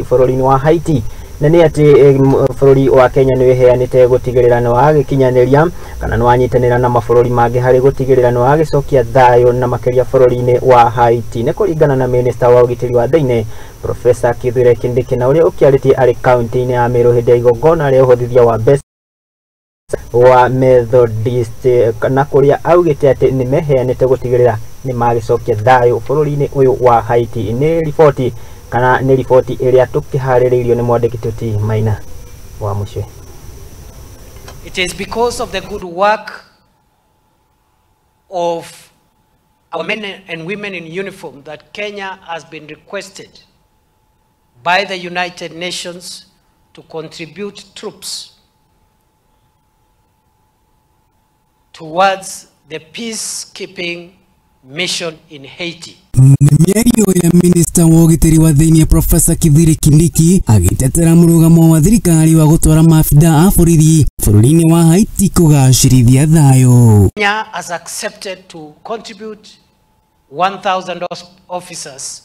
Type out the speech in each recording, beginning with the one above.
Bũrũri-inĩ wa Haiti na nĩ atĩ bũrũri wa Kenya nĩ wĩheanĩte gũtigĩrĩra nĩ wagĩkinyanĩria kana nĩ wanyitanĩra na mabũrũri mangĩ harĩ gũtigĩrĩra nĩ wagĩcokia thayũ na makĩria bũrũri-inĩ wa Haiti. Nĩ kũringana na minista wa ũgitĩri wa thĩinĩ Professor Kithure Kindiki na ũrĩa ũkĩarĩtie arĩ kaunti-inĩ ya Meru hĩndĩ ya igongona rĩa ũhũthithia wa mbeca wa Methodist na kũrĩa augĩte atĩ nĩ meheanĩte gũtigĩrĩra nĩ magĩcokia thayũ bũrũri-inĩ ũyũ wa Haiti. Nĩ riboti kana nĩ riboti ĩrĩa tũkĩharĩrĩirio nĩ mwandĩki Tuti Maina wa Mũcwe. It is because of the good work of our men and women in uniform that Kenya has been requested by the United Nations to contribute troops towards the peacekeeping mission in Haiti. Mĩario ya minista wa ũgitĩri wa thĩinĩ Professor Kithure Kindiki agĩtetera mũrũgamo wa thirikari wa gũtwara maabitha a borithi bũrũri-inĩ wa Haiti kũgacĩrithia thayũ. Kenya has accepted to contribute 1,000 officers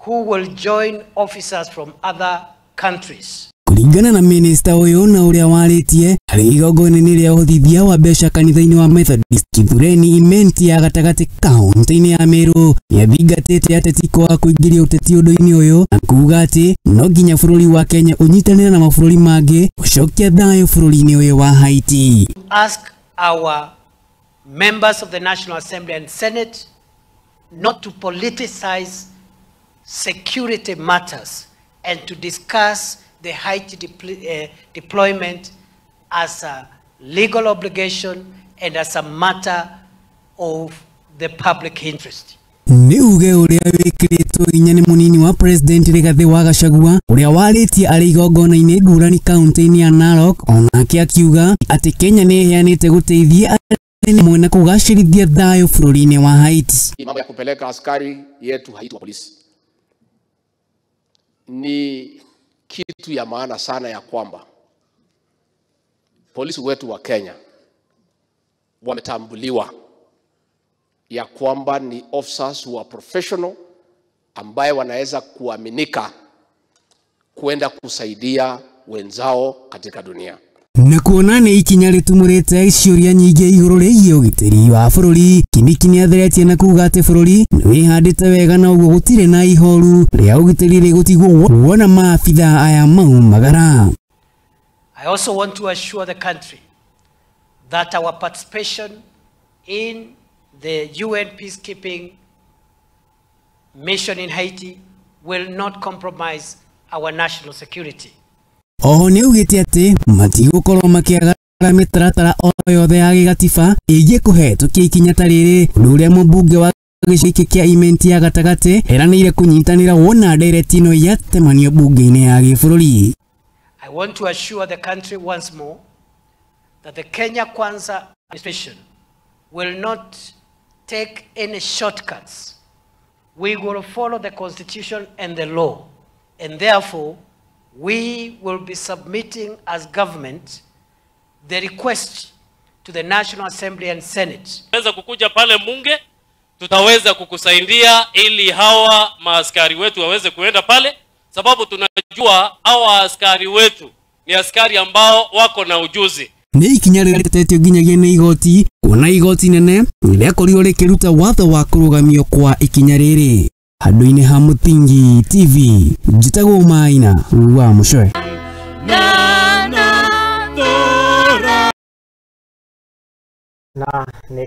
who will join officers from other countries. Kũringana na minista ũyũ na ũrĩa warĩtie harĩ igongona-inĩ rĩa ũhũthithia wa mbeca kanitha-inĩ wa Methodist Kithureni Imenti ya gatagatĩ kaunti-inĩ ya Meru nĩathingatĩte ateti kwaga kũingĩria ũteti ũndũ-inĩ ũyũ na kuuga atĩ no nginya bũrũri wa Kenya ũnyitanĩre na mabũrũri mangĩ gũcokia thayũ bũrũri-inĩ ũyũ wa Haiti. Ask our members of the National Assembly and Senate not to politicize security matters and to discuss the Haiti deployment as a legal obligation and as a matter of the public interest. Nĩ uge ũrĩa wĩkĩrĩtwo hinya nĩ mũnini wa President Rigathĩ wa Gachagua ũrĩa warĩtie arĩ igongona-inĩ ngũrani kaunti-inĩ ya Narok, onake akiuga atĩ Kenya nĩ ĩheanĩte gũteithia anene mwena kũgacĩrithia thayũ bũrũri-inĩ wa Haiti. Mambo ya kupeleka askari yetu Haiti wa polisi ni kitu ya maana sana, ya kwamba polisi wetu wa Kenya wametambuliwa ya kwamba ni officers who are professional ambaye wanaweza kuaminika kwenda kusaidia wenzao katika dunia. Na kuona nĩ ikinya rĩtumũrĩte ciũria nyingĩ igũrũ rĩgiĩ ũgitĩri wa bũrũri, Kindiki nĩatheretie na kuuga atĩ bũrũri nĩwĩhandĩte wega na ũguo gũtirĩ na ihoru rĩa ũgitĩri rĩgũtigwo wona maabitha aya maumagara. I also want to assure the country that our participation in the UN peacekeeping mission in Haiti will not compromise our national security. Oho nĩaugĩte atĩ matigũkorwo makĩagarara mĩtaratara o yothe ya gĩgatiba ĩgiĩ kũhetũkia ikinya ta rĩrĩ, ũndũ ũrĩa mũmbunge wa gĩcigo gĩkĩ kĩa Imenti ya gatagatĩ eranĩire kũnyitanĩra wona ndereti ĩno yatemanio bunge-inĩ ya gĩbũrũri. I want to assure the country once more that the Kenya Kwanza administration will not take any shortcuts. We will follow the constitution and the law, and therefore we will be submitting as government the request to the National Assembly and Senate. Tutaweza kukuja pale bunge, tutaweza kukusaidia ili hawa maaskari wetu waweze kuenda pale, sababu tunajua hawa askari wetu ni askari ambao wako na ujuzi. Nĩ ikinya rĩrĩa rĩtetio nginyagia nĩ igoti, kuona igoti nene rĩakorirwo rĩkĩruta watho wa kũrũgamio kwa ikinya rĩrĩ. Handũ-inĩ ha Mũthingi TV, njĩtagwo Maina wa Mũcwe. Na nĩ